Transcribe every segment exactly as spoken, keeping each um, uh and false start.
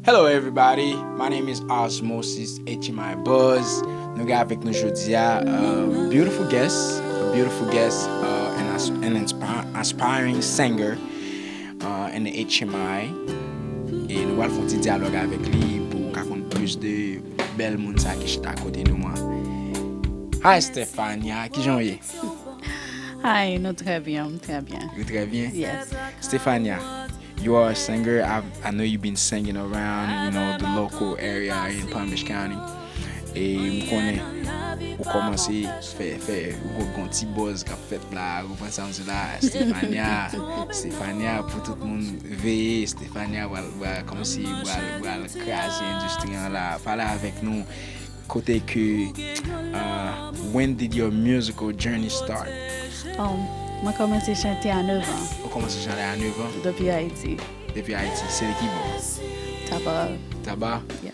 Hello everybody, my name is Osmosis H M I Buzz. Nou gen avèk nou jodi a, uh, beautiful guest, a beautiful guest, uh, and as- an inspi- aspiring singer, uh, in the H M I. E nou pral fè yon ti dyalòg avèk li pou w ka konn plis de bèl moun sa ki chita kote nou an. Hi Stefania, kijan w ye? Hi, nou trè byen, m trè byen. Ou trè byen? Yes. Stefania, you are a singer. I, I know you've been singing around, you know, the local area in Palm Beach County. E m konnen ou kòmanse fè, fè, ou gon ti buzz k ap fèt la, ou konprann sa m di la, Stefania, Stefania pou tout moun veye, Stefania pral, pral, kòmanse pral, pral kraze endistri an la. Pale avèk nou, kote ke, uh, when did your musical journey start? Um, mwen kòmanse chante a nèf an. Ou kòmanse chante a nèf an? Depi Ayiti. Depi Ayiti, se de ki bò? Taba. Taba? Yeah.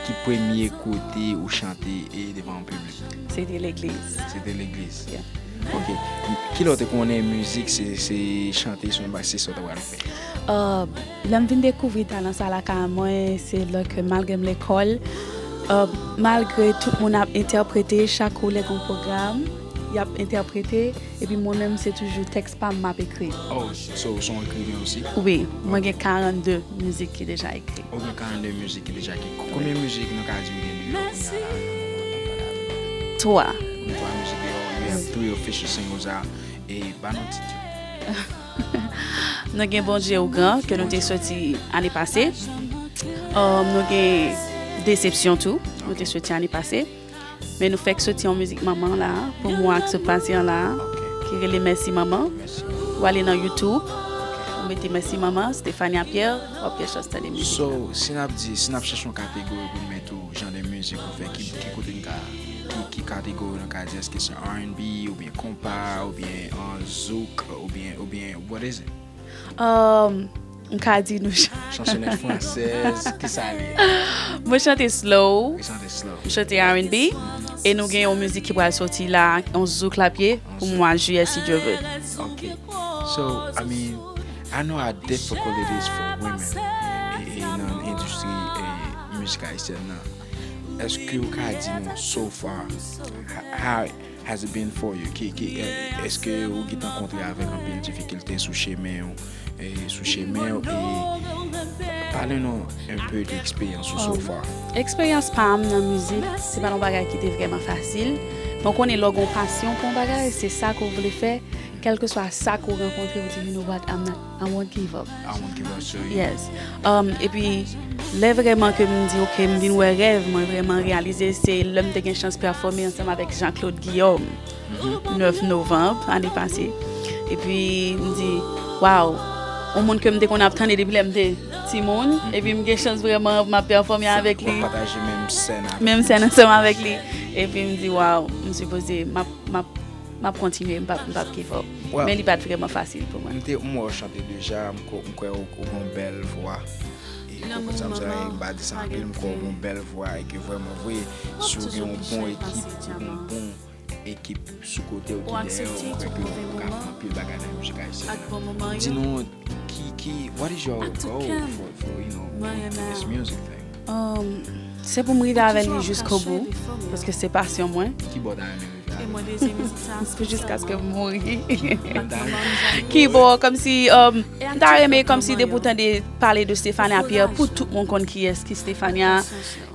Ki premye kote ou chante e devan yon piblik? Se te legliz. Se te legliz? Yeah. Ok. Kilè w te konnen mizik se, se chante, se yon bagay, se sa w ta pral fè? Uh, lè m vin dekouvri talan sa lakay mwen, se lè ke malgre m lekòl, uh, malgre tout moun ap entèprete, chak kou lè gon pwogram, y ap entèprete, epi mwen menm se toujou tèks pa m m ap ekri. Oh, so, so w se yon ekriven osi? Wi, mwen gen karannde mizik ki deja ekri. Ou gen karannde mizik ki deja ki. Konbyen mizik nou ka di ou gen deyò kounye a la? Twa. Ou gen twa mizik deyò, you have three official singles out. E ba nou tit yo. Nou gen Bondye ou gran, ke nou te soti ane pase. Um, nou gen Desepsyon tou, nou te soti ane pase. Men nou fèk soti yon mizik manman la, pou mwa k sot pase an la, Ok. ki rele Mèsi Manman. Mèsi. Ou ale nan YouTube, ou mete Mèsi Manman, Stefania Pierre, w ap gen chans tande mizik la. So, si n ap di, si n ap chèche yon kategori pou n mete ou, jan de mizik ou fè, ki, ki kote n ka, ki, ki kategori nou ka di, èske se R and B, oubyen konpa, oubyen, uh, zouk, oubyen, oubyen, what is it? Um, m ka di nou ch- Chansonèt fransèz, ki sa li ye? Mwen chante slow, Ou chante slow. m chante R and B, e nou gen yon mizik ki pral soti la, yon zouk l ap ye, pou mwa jiyè, si Dye vle. Ok. So, I mean, I know how difficult it is for women e, e, nan endistri e, mizik ayisyèn nan. Èske ou ka di nou, so far, h- how has it been for you? Ki, ki, e, èske ou gentan kontre avèk anpil difikilte sou chemen ou, e, sou chemen ou, e pale nou un peu de eksperyans ou so far? Eksperyans pa m nan mizik, se pa yon bagay ki te vrèman fasil. Men w konnen lè w gen yon pasyon pou yon bagay, se sa ke w vle fè, kèlkeswa sa ke w rankontre, ou di, you know what, I'm not, I won't give up. I won't give up, so Yes. Um, epi, lè vrèman ke m di, ok, m vin wè rèv mwen vrèman reyalize, se lè m te gen chans pèfòme ansanm avèk Jean Claude Guillaume, nèf novanm, ane pase. Epi, m di, waw, yon moun ke m te konn ap tande depi lè m te timoun, epi m gen chans vrèman m ap pèfòme avèk W ap li. Pataje menm sèn avèk Menm sèn ansanm avèk li. Epi m di, waw, m sipoze, m ap, m ap, m ap kontinye, m p ap, m p ap give up. Well, Men li pa t vrèman fasil pou mwen. M te, m wè w chante deja, m ko- m kwè ou, ou gon bèl vwa. E konprann sa m sa, e m pa di sa anpil, m kwè ou gon bèl vwa, e ke vrèman vre, si w gen yon bon ekip, ou gen yon bon ekip sou kote w ki dèyè w, m kwè ke ou ka fè anpil bagay nan mizik ayisyèn nan. Di nou, ki, ki, what is your goal for, for, you know, this music thing? Um, se pou m rive avè li jiskobou, paske se pasyon mwen. Ki bò w ta renmen rive avè? Pou jiskaske m mouri. Ou ta renmen Ki bò, kòmsi, um, m ta renmen kòmsi depi w tande pale de Stefania Pierre, pou tout moun konn kiyès ki Stefania.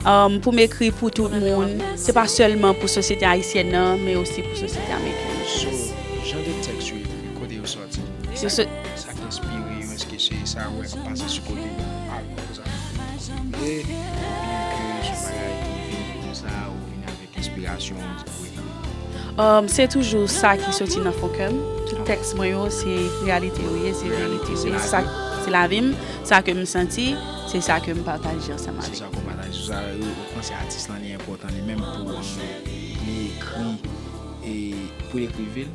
Um, pou m ekri pou tout moun, se pa sèlman pou sosyete ayisyèn nan, men osi pou sosyete amerikèn. So, jan de tèks yo ekri, kote yo sòti? Yo sò- Sa k enspire yo, èske se sa ou wè k ap pase sou kote ou, a, konsa, oubyen ke se yon bagay ki vini konsa, ou vini avèk enspirasyon, ou di, wi. Um, se toujou sa ki soti nan fon kè m. Tout tèks mwen yo, se reyalite yo ye, se verite yo ye. Se sa, se lavi m, sa ke m santi, se sa ke m pataje ansanm Se avèk. Sa w konn pataje sou sa, ou panse atis lan li enpòtan li menm pou, um, li ekri, e pou li ekri vi l?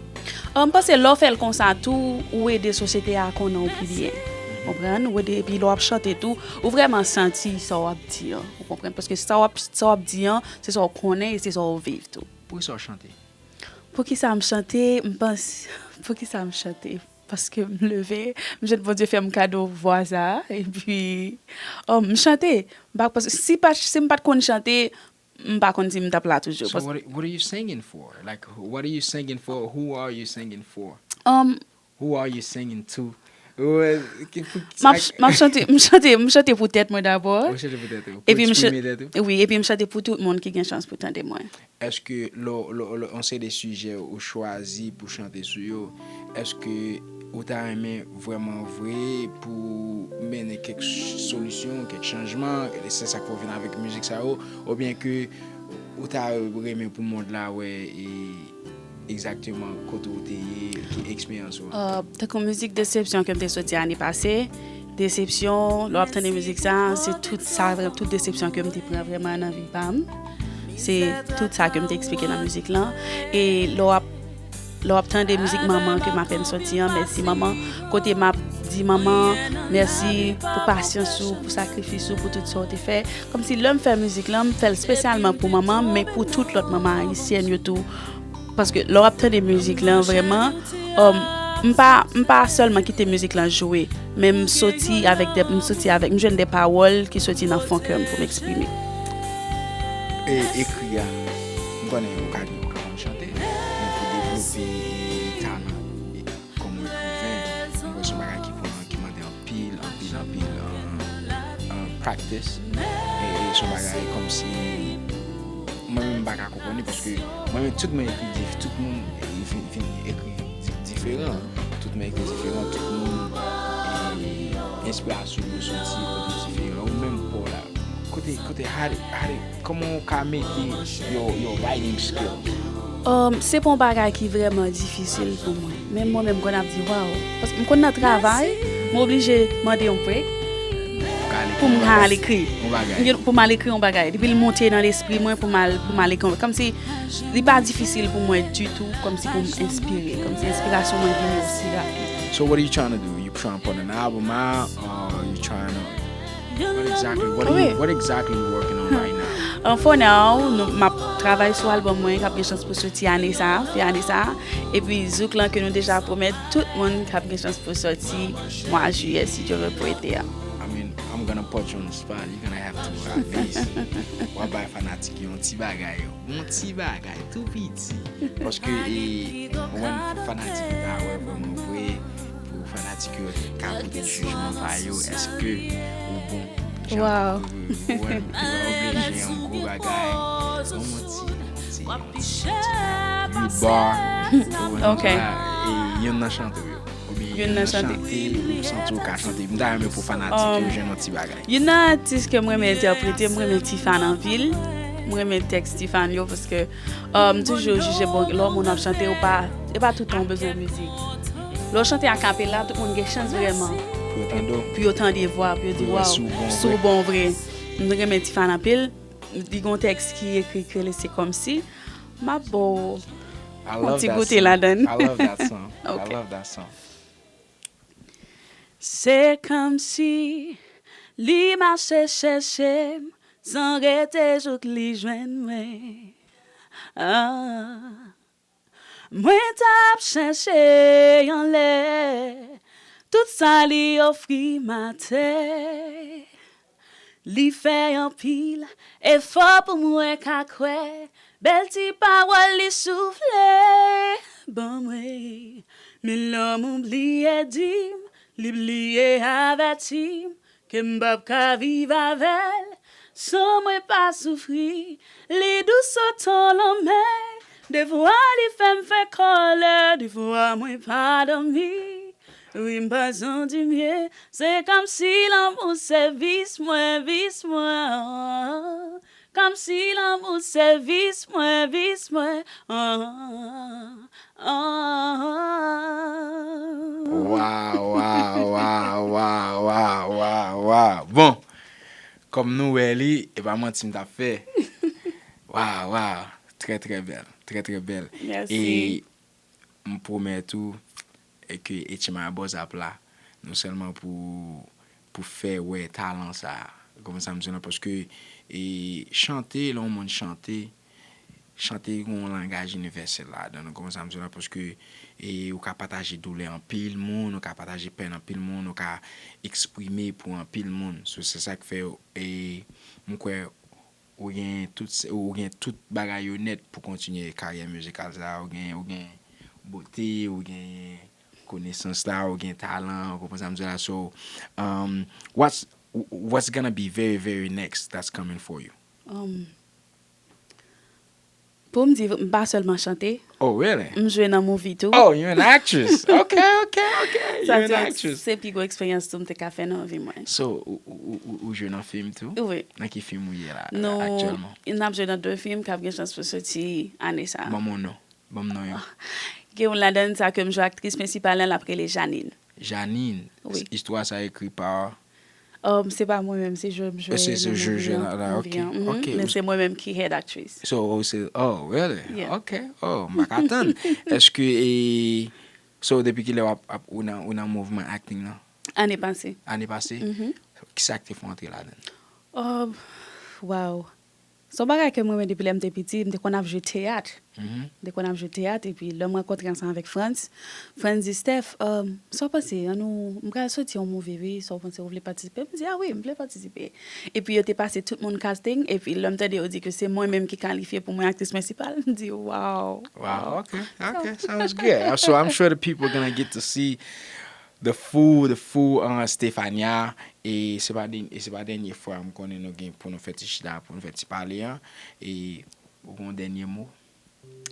Uh, m panse lè w fè l konsa tou, ou ede sosyete a konnen w pi byen. Konprann? Ou ede, epi lè w ap chante tou, ou vrèman santi sa w ap di an. Ou konprann? Paske sa w ap, sa w ap di an, se sa w konnen e se sa w viv tou. Poukisa w chante? Poukisa m chante? M panse, poukisa m chante? Paske m leve, m jwenn Bondye fè m kado vwa sa a, epi, oh, m chante. M pa, paske si pa, si m pa t konn chante, m pa konn si m t ap la toujou. So what, what are you singing for? Like, what are you singing for? Who are you singing for? Um, Who are you singing to? Well, ki- pou- M ap ch- m ap chante, m chante, m chante pou tèt mwen dabò. Ou chante pou tèt ou, pou Epi m ch- eksprime tèt ou? Wi, epi m chante pou tout moun ki gen chans pou tande mwen. Èske lè w- lè w- lè w- yon seri de sijè ou chwazi pou chante sou yo, èske ou ta renmen vrèman vre pou mennen kèk ch- solisyon, kèk chanjman, se sa k fè w vin avèk mizik sa yo, oubyen ke ou ta renmen pou mond la wè e egzakteman kote w te ye, ki eksperyans ou an? Uh, tankou mizik Desepsyon ke m te soti ane pase, Desepsyon, lè w ap tande mizik sa, se tout sa, tout desepsyon ke m te pran vrèman nan vi pa m. Se tout sa ke m te eksplike nan mizik lan. E lè w ap, lè w ap tande mizik Manman ke m apèn soti an, Mèsi Manman, kote m ap di manman mèsi pou pasyans ou, pou sakrifis ou, pou tout sa w te fè. Kòmsi lè m fè mizik lan, m fè l espesyalman pou manman m, men pou tout lòt manman ayisyèn yo tou. Paske lè w ap tande mizik lan, vrèman, um, m pa, m pa sèlman kite mizik lan jwe, men m soti avèk de, m soti avèk, m jwenn de pawòl ki soti nan fon kè m pou m eksprime. E ekri a, m konnen ou ka di ou ka konn chante, men pou devlope talan e kòm ekriven, m kwè se yon bagay ki pran, ki mande anpil, anpil, anpil, uh, uh, practice. E, e se yon bagay kòmsi mwen menm m pa ka konprann li, paske mwen menm tout mwen ekri dif-, tout moun vin, vin ekri di- diferan. Tout moun ekri diferan, tout moun, e, enspirasyon yo soti kote diferan. Ou menm pa w la, kote, kote, how do, how do, kòman w ka mete your, your writing skills? Um, se pa yon bagay ki vrèman difisil pou mwen. Men mwen menm, m konn ap di, waw. Paske m konn nan travay, m oblije mande yon break pou m ka al ekri. Yon bagay. M gen- Pou m al ekri yon bagay. Depi l monte nan lespri mwen, pou m al, pou m al ekri. Kòmsi li pa difisil pou mwen ditou, kòmsi pou m enspire. Kòmsi enspirasyon mwen vini osi rapid. So what are you trying to do? You trying to put an album out? Or you trying to What exactly? What are you, what exactly you working on right now? Um, for now, nou, m ap travay sou albòm mwen k ap gen chans pou soti ane sa a, fen ane sa a. Epi zouk lan ke nou deja pwomèt tout moun k ap gen chans pou soti mwa jiyè, si Dye vle, pou ete a. I mean, I'm gonna put you on the spot. You're gonna have to rap this. W ap bay fanatik yo yon ti bagay, yo. Yon ti bagay, tou piti. Paske, e, mwen, fanatik yo ta wè vrèman vre. Pou fanatik yo ka pote jijman pa yo, èske ou bon? Jan, wow. Ou, ou, ou wè m te pa oblije yon gwo bagay. Yon ti, ti, ti, ti, ti bar. Ou wè m Ok. Di la, e, youn nan chante w yo. Oubyen Youn youn nan nan chante. Chante, ou santi w ka chante. M ta renmen pou fanatik yo Um, jwenn yon ti bagay. Youn nan atis ke m renmen entèprete, m renmen Tifan anpil. M renmen tèks Tifan yo paske Um, m toujou jije bon, lè yon moun ap chante, ou pa, e pa tout tan ou bezwen mizik. Lè w chante akapela, tout moun gen chans vrèman Pou yo tande w. Pou yo tande vwa, pou yo di, Pou yo wè waw, si w bon si w vre. Bon vre. M renmen Tifan anpil. Li gen yon tèks ki ekri ki rele Se Kòmsi. M ap ba w I yon love ti that goute song. Ladan l. I love that song. I Ok. Love that song. Se kòmsi li mache chèche m san rete jouk li jwenn mwen. Ah. Mwen t ap chèche anlè tout sa li ofri m atè. Li fè anpil efò pou mwen ka kwè bèl ti pawòl li soufle ban mwen. Men lanmou bliye di m, li bliye avèti m, ke m p ap ka viv avè l san mwen pa soufri. Li dous otan lanmè, defwa li fè m fè kòlè, defwa mwen pa dòmi. Wi, m pa santi m byen, se kòmsi lanmou se vis mwen, vis mwen. Kòmsi lanmou se vis mwen, vis mwen. Ah, ah, ah. Waw, waw, waw, waw, waw, waw, waw. Bon, kòm nou wè li, e pa manti m t ap fè. Waw, waw. Trè, trè bèl. Trè, trè bèl. Mèsi. E m pwomèt ou, e ke H M I Buzz ap la, non sèlman pou, pou fè wè talan sa a. Ou konprann sa m di w la? Paske, e, chante, lè yon moun chante, chante gen yon langaj inivèsèl ladan l, ou konprann sa m di w la, paske e, ou ka pataje doulè anpil moun, ou ka pataje pèn anpil moun, ou ka eksprime pou anpil moun. So, se sa k fè, e, m kwè ou gen tout, ou gen tout bagay yo nèt pou kontinye karyè mizikal sa a, ou gen, ou gen bote, ou gen konesans la, ou gen talan, ou konprann sa m di w la. So, um, what's, what's gonna be very, very next that's coming for you? Um, pou m di, m pa sèlman chante, Oh, really? M jwe nan movie tou. Oh, you're an actress. Okay, okay, okay. Sa You're se an yon actress. Se pi gwo eksperyans tou m te ka fè nan vi mwen. So, ou, ou, ou, ou, ou jwe nan fim tou? Wi. Nan ki fim ou ye la, Nou, aktyèlman? N ap jwe nan de fim k ap gen chans pou soti ane sa a. Ban m yon non. Ban m non yo. Gen youn ladan sa ke m jwe aktris prensipal la, l ap rele Janine. Janine. Wi. Istwa sa ekri pa Um, se pa mwen menm, se jwe m jwe. Se, se jwe, jwe la, la, ok, ok. Men se mwen menm ki head actress. So, oh, se, oh, really? Yeah. Ok. Oh, m pa ka tann. Èske, e, so, depi kilè w ap, ap, ou nan, ou nan mouvman acting nan? Ane pase. Ane pase? Kisa k te fè w antre ladan l? Oh, wow. Se yon bagay ke mwen menm depi lè m te piti, m te konn ap jwe teyat. M te konn ap jwe teyat, epi lè m rankontre ansanm avèk Frantz, Frantz di, Steph, um, sa w panse? An nou, m pral soti yon movie, wi, sa w panse? Ou vle patisipe? M di, a wi, m vle patisipe. Epi yo te pase tout moun casting, epi lè m tande yo di ke se mwen menm ki kalifye pou mwen aktris prensipal, m di, wow. Wow, okay, okay, sounds good. So I'm sure the people are gonna get to see the full, the full uh, Stefania. E se pa, den- e se pa dènye fwa m konnen nou gen pou nou fè ti chita, pou nou fè ti pale an. E ou gen yon dènye mo?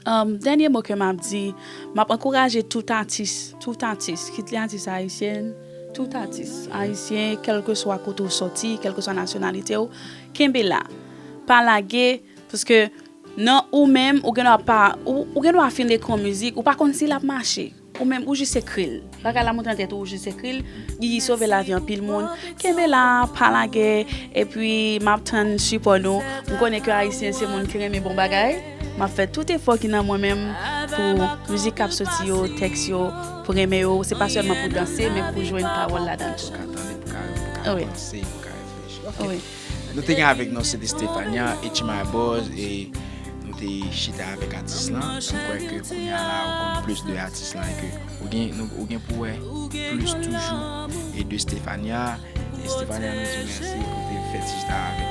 Um, dènye mo ke m ap di, m ap ankouraje tout atis, tout atis, kit li atis ayisyen, tout atis ayisyen, kèlkeswa kote w soti, kèlkeswa nasyonalite w, kenbe la. Pa lage, paske nan ou menm, ou gen dwa pa, ou, ou gen dwa fin ekri yon mizik, ou pa konn si l ap mache. Ou menm, ou jis ekri l. Bagay la monte nan tèt ou, ou jis ekri l. Li sove lavi anpil moun. Kenbe la, pa lage. Epi, m ap tann sipò nou. M konnen ke Ayisyen se moun ki renmen bon bagay. M ap fè tout efò ki nan mwen menm pou mizik k ap soti yo, tèks yo, pou renmen yo. Se pa sèlman pou danse, men pou jwenn pawòl ladan l tou. Pou ka tande, pou ka, pou ka Wi. Panse, pou ka reflechi. Ok. Wi. Nou te gen avèk nou, se te Stefania, H M I Boss, e nou te chita avèk atis lan. M kwè ke kounye a la, ou konn plis de atis lan, e ke ou gen, nou, ou gen pou wè plis toujou e de Stefania. E Stefania, nou di mèsi pou te fè ti chita avèk